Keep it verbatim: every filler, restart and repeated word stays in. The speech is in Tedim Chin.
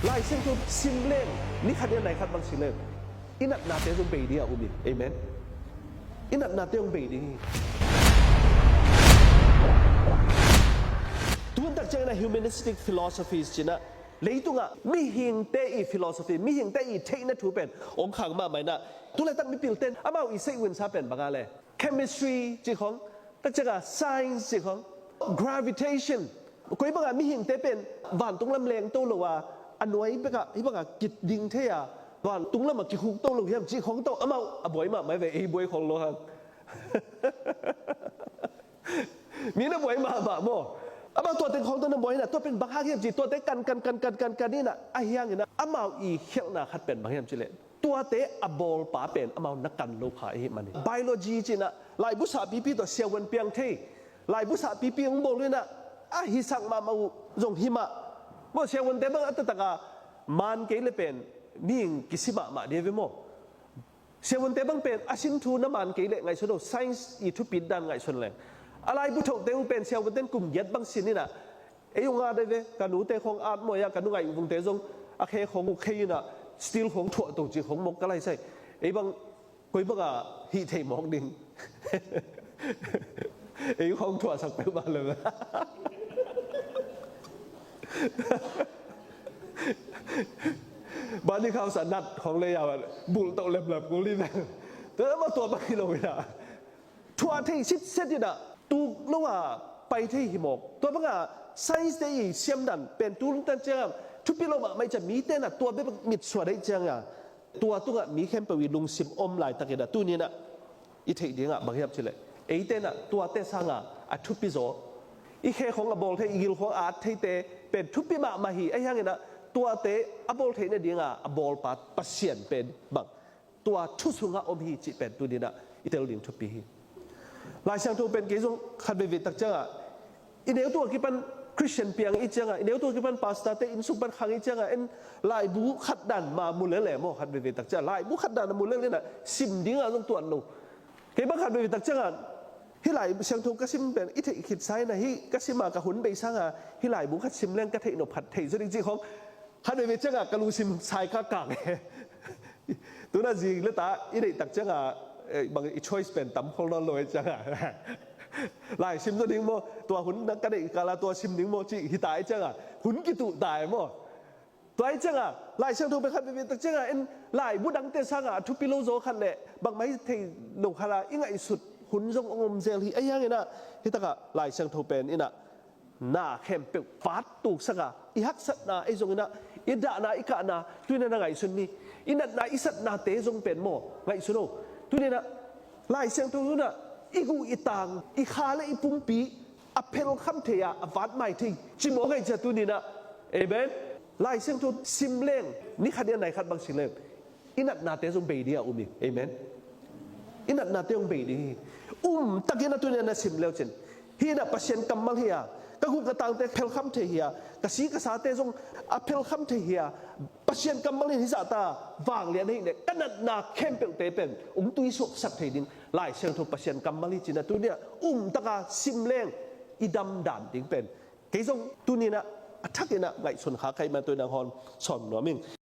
Lai Siangtho sim leng, ni khat in nai khat bang sim leng, i natnate zong bei ding a um hi. Amen. I natnate zong bei ding hi. Tuan tak ciangin a humanistic philosophies ci-in a, leitungah mihingte i philosophy, mihingte i theihna thu pen ong khang mahmah in a, tu laitak mipilten amau i seihunsa pen bang a le, chemistry ci khong, tak ciangah science ci khong, gravitation, koi bangah mihingte pen vantung lam leng to lo a, a nuai bekah hih bangah kiding thei a, vantung lamah kikhuk to lo hiam ci khong tawh amau a buai mahmah ve, ei buai khong lo hang. Mi na buai mahmah maw? Amau tuate khong tawh na buai in a, tua pen bang hang hiam ci, tuate kan kan kan kan kan kan in a, ahi hangin a, amau i khialhna khat pen bang hiam ci leh, tuate a bawlpa pen amau na kan lo kha ahih manin. Biology ci-in a, laibu sahpipi tawh siavuan piang thei, laibu sahpipi hong bawl in a, a hisak mahmah uh zong hi mah. Maw, siavuante bang a taktak a man kei le pen mihing kisi mahmah ding ve maw? Siavuante bang pen a sin thu na man kei le ngaihsun lo, science i thupit dan ngaihsun leng. A laibu thohte uh pen siavuanten kum giat bang sin in a, ei ong at ve, ka nute khong at maw, ka nu ngaih vungte zong a khe khong uh khei in a, steel khong thuah to ci khong mawk ka lai sai. Ei bang koi bangah hih thei mawk ding. Ei khong thuahsak peuhmah lo. Bani khausa nat khong le ya bulh toh lemlem kul hi ve. Tua mah tua bang hi lo in a, thuah thei sitset in a, tuk lo a pai thei hi mawk. Tua bangah science te i siamdan pen tu lungtang ciangah thupi lo mahmah i ciang, mite in a tua bek mit suah dei ciangah, tua tungah mi khempeuh i lungsim om laitak in a, tuni in a i theih dingah bang hiam ci leh, eite in a tuate sangah a thupi zaw, i khe khong a bawl thei, i gil khong a at theite pen thupi mahmah hi. Ahi hangin a, tuate a bawl theih nadingah a bawlpa Pasian pen bang, tua thu sungah om hi cih pen tuni in a i tel ding thupi hi. Lai Siangtho pen kei zong khat veivei tak ciangah, i neu tung a kipan Christian piang i ciangah, i neu tung a kipan pastor te inn sung pan khang i ciangah, en laibu khat dan mah mu lel e maw, khat veivei tak ciangah laibu khat dan a mu lel in a, sim dingah zong tuan lo. Kei bang khat veivei tak ciangah, hih Lai Siangtho ka sim pen i theih khitsa in a, hih ka sim a ka hun bei sangah hih laibu khat sim leng ka theih nop khat thei zaw ding ci khong. Khat veivei ciangah ka lungsim sai kakak e. Tu in a zi le ta i neih tak ciangah, eh, bang i choice pen tam khol nawn lo e ciangah, lai sim zaw ding maw, tua hun ka neih kal a tua sim ding maw cih hi ta e ciangah, hun kituh ta e maw. Tua e ciangah Lai Siangtho pen khat veivei tak ciangah, en laibu dangte sangah a thupi lo zaw khat le bangmah hi thei lo khat a i ngaihsut hun zong ong om zel hi. Ahi hangin a, hih takah Lai Siangtho pen in a, na khempeuh vat tuksak a, i haksatna ei zong in a, i dahna i kahna tuni in a na ngaihsun ni. I natna i satnate zong pen maw, ngaihsun o. Tuni in a Lai Siangtho tuni in a, i guh i tang, i kha le i pumpi a phelkham thei a, a vat mai thei, ci mawk ahi ciang tuni in a. Amen. Lai Siangtho sim leng, ni khat in a nai khat bang sim leng, i natnate zong bei ding a um hi. Amen. I natnate zong bei ding hi. Um takin a tuni in a na sim leu cin, hih in a Pasian kammal hi a, ka guh ka tangte phelkham thei hi a, ka si ka sate zong a phelkham thei hi a, Pasian kammal in hih zahta vanglian ahih leh ka natna khempeuhte pen ong tuisuaksak thei ding Lai Siangtho Pasian kammal hi cin a, tuni a um taka sim leng i damdan ding pen kei zong tuni in a, a thak in a ngaihsun kha ka hih man tuni in a hong sawm nuam ing.